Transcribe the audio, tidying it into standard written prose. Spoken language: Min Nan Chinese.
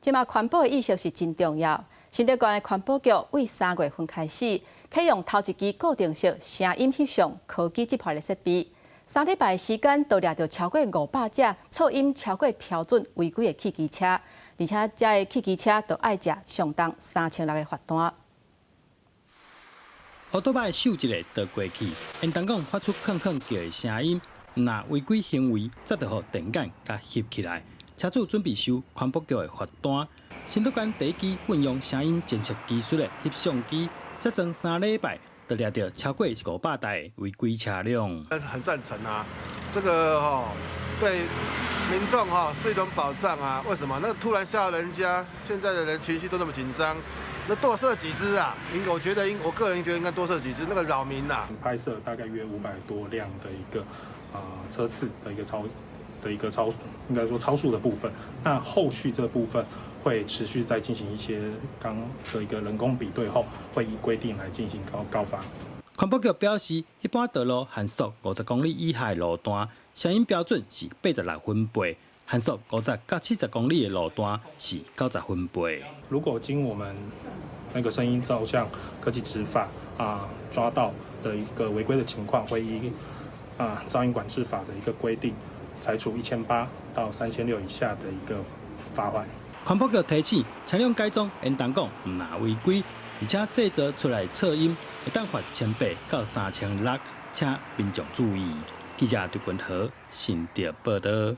這馬環保的意識是真重要。新竹縣的環保局對3月份開始，啟用頭一支固定式聲音翕相科技執法的設備。3禮拜的時間，就掠著超過500隻噪音超過標準違規的汽機車，而且這个汽機車都愛食相當3600的罰單。歐多擺嗅一下就過去，緣當講發出吭吭叫的聲音，若違規行為，才著予電眼共翕起來。車主準備收環保局的罰單。新竹縣第一支運用聲音偵測技術的翕相機，才裝3禮拜，就掠著超過500台違規車輛。很贊成啊，這個吼對民眾哈是一種保障啊。為什麼？那突然嚇人家，現在的人情緒都那麼緊張，那多設幾支啊？應我覺得應我個人覺得應該多設幾支，那個擾民啊。拍攝大概約500多輛的一個啊車次的一個超，應該說超速的部分。那後續這部分會持續再進行一些剛的一個人工比對後，會依規定來進行告告發。環保局表示，一般道路限速50公里以下的路段，聲音標準是86分貝；限速50到70公里的路段是90分貝。如果經我們那個聲音照相科技執法啊抓到的一個違規的情況，會依啊噪音管制法的一個規定，裁處1800到3600以下的一個罰款。環保局提醒，車輛改裝緣當講毋若違規，而且製造出來噪音會當罰1800到3600，請民眾注意。記者陳君和新竹報道。